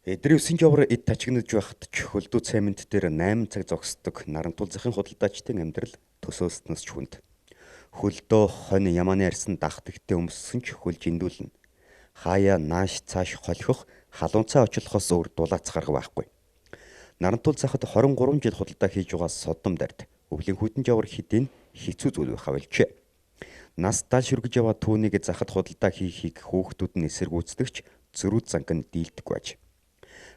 Эдрийн жовор эд тачигнаж байхад ч хөлдөө цемент дээр 8 цаг зогсдог Нарантул захын худалдаачдын амьдрал төсөөлснөөс ч хүнд. Хөлдөө хонь ямааны арьсан дахтагтай өмссөн ч хөл жиндүүлнэ. Хаяа нааш цааш холхих халуун цай очлохоос өөр дулаац гарга байхгүй. Нарантул захад 23 жил худалдаа хийж байгаа содом дард өвлийн хүйтэн жовор хэдийн хэцүү зүйл байхаа болжээ. Нас дал шүргэж яваа түүнийг захад худалдаа хийхийг хүүхдүүд нь эсэргүүцдэгч зөрүүд занг нь дийлдэггүй аж.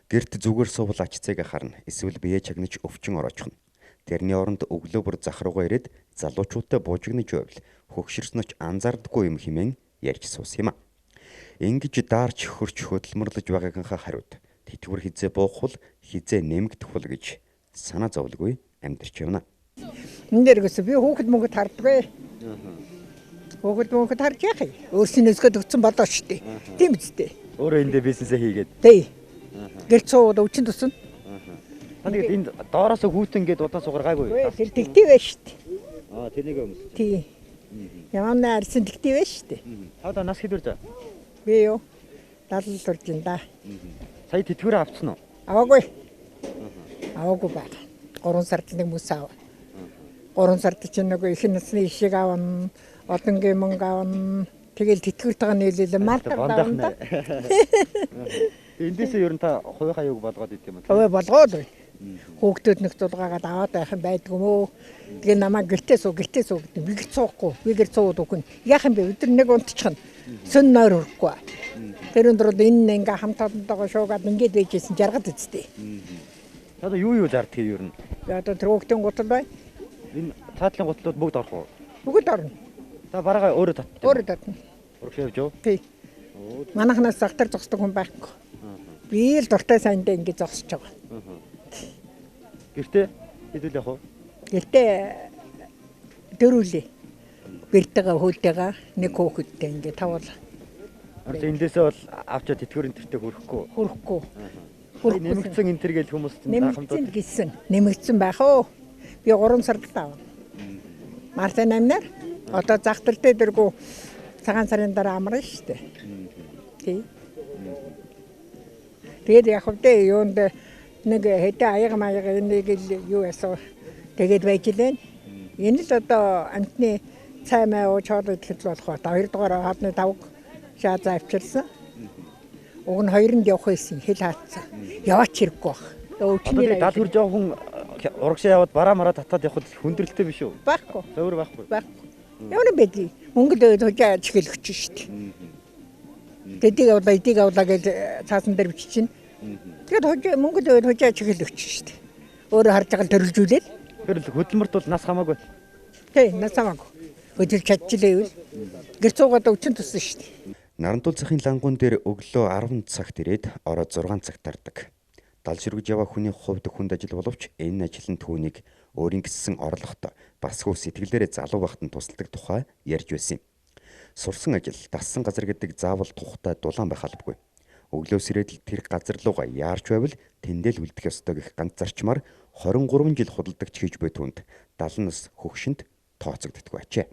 Гэрт зүгээр суувал ач цэгээ харна. Эсвэл бие чагнаж өвчин ороочихно. Тэрний оронд өглөө бүр зах руугаа ирээд залуучуудтай буужигнаж байвал хөгшөрснөч анзаардаггүй юм хэмээн ярьж суусан юм а. Ингэж даарч хөрч хөдөлмөрлөж байгаагийнхаа хариуд тэтгэвэр хизээ буух бол хизээ нэмэгдэх бол гэж санаа зовлгүй амьдарч явна. Энэ дээр гэсэн би хүүхэд мөнгөд харддаг. Хүүхэд мөнгөд харж яах юм? Өөрсний өсгöd өгсөн болоо шүү дээ. Тийм үстэй. Өөрөө эндээ бизнесээ хийгээд. Тий. Гэрт сууд өвчин тусна. Та тэгээд энд доороос хүүтэн гээд удаан суугаар гайгүй. Тэр тэгтий байж шүү дээ. Аа, тэрнийг өмсөж. Тий. Ямаа арьсан тэгтий байж шүү дээ. Та одоо нас хэд хүрч байгаа? Би юу? 70 хүрч байна да. Сая тэтгэврээ авцсан уу? Аваагүй. Аваагүй байна. 3 сард нэг мөс ав. 3 сард чинь нөгөө их насны ишиг авна, одонгийн мөнгө авна. Тэгэл тэтгэвртэйгээ нийлээл мартар давна да. Эндээсээ ер нь та хувийнхаа юг болгоод идэв юм уу? Хувиа болгоод байна. Хүүхдүүд нэг зулгаагаад аваад байх юм байдгүй мөө. Тэгээ намайг гэртээ суу, гэртээ суу гэдэг. Би гэрт суухгүй. Би гэрт суугаад үгүй. Яах юм бэ? Өдөр нэг унтчихна. Сөн нойр өрөхгүй. Тэр өндөр энэ ингээ хамт олонтойгоо шуугаад ингээд байжсэн жаргад үсттэй. Та одоо юу зардгийг ер нь? Би одоо тэр хүүхдийн гутал бай. Энэ цаатлын гутлууд бүгд орох уу? Бүгд орно. Та бараагаа өөрөө татдаг. Өөрөө татна. Урагш явж юу? Тий. Манайхнаас загтар зогсдог хүн байхгүй. Би л дуртай сайндаа ингэ зогсож байгаа. Гэртээ хэдүүл явах уу? Гэртээ дөрүлээ. Бэртэйгээ хөлтэйгээ нэг хүүхэдтэй ингэ тавал. Ард эндээсээ бол авчаад тэтгэвэр энтертэй хөрөхгүй. Хөрөхгүй. Хөрөхгүй. Нэмэгдсэн энтер гэл хүмүүс нэмэгдсэн гэсэн. Нэмэгдсэн байх уу? Би 3 сард л авна. Мартын 8-наар одоо загтар дээр дэргүү цагаан сарын дараа амарна шүү дээ. Тий. Тэгээд яг хөвдөө юунд нэг хэдэн аяга маяга энийг л юу ясаа тэгээд байж лээ. Энэ л одоо амтны цай май ууж хоол идэхэд л болох ба. Хоёрдугаар хоолны давг шаазаа авчирсан. Уг нь хоёронд явах байсан хэл хаацсан. Яваач хэрэггүй баг. Өвчнөр дал хүрж явах хүн урагшаа яваад бараа мараа татаад явхад хүндрэлтэй биш үү? Байхгүй. Зөвөр байхгүй. Байхгүй. Ямар байдгийг мөнгө л хужаа чихэлгч шүү дээ. Тэдийг авлаа, эдийг авлаа гэж цаасан дээр биччихнэ. Тэгээд хужаа мөнгө л хужаа чихэлгч шүү дээ. Өөрөө харж байгаа л төрөлжүүлээл. Тэр л хөдөлмөрт бол нас хамаагүй. Тий, нас хамаагүй. Хөдөлж чадчихлээ юу? Гэр цуугаад өвчин туссан шүү дээ. Нарантул захын лангуун дээр өглөө 10 цагт ирээд орой 6 цагт тардаг. Дал ширгэж яваа хүний хувьд хүнд ажил боловч энэ ажил нь түүнийг өөрийн гэсэн орлоготой басгүй сэтгэлээрээ залуу байхад нь тусалдаг тухай ярьж байсан юм. Сурсан ажил, дассан газар гэдэг заавал тухтай дулаан байх албагүй. Өглөөс ирээд л тэр газар руугаа яарч байвал тэндэл үлдэх ёстой гэх ганц зарчмаар 23 жил худалдагч хийж буй түнд 70 нас хөгшинд тооцогддоггүй ажээ.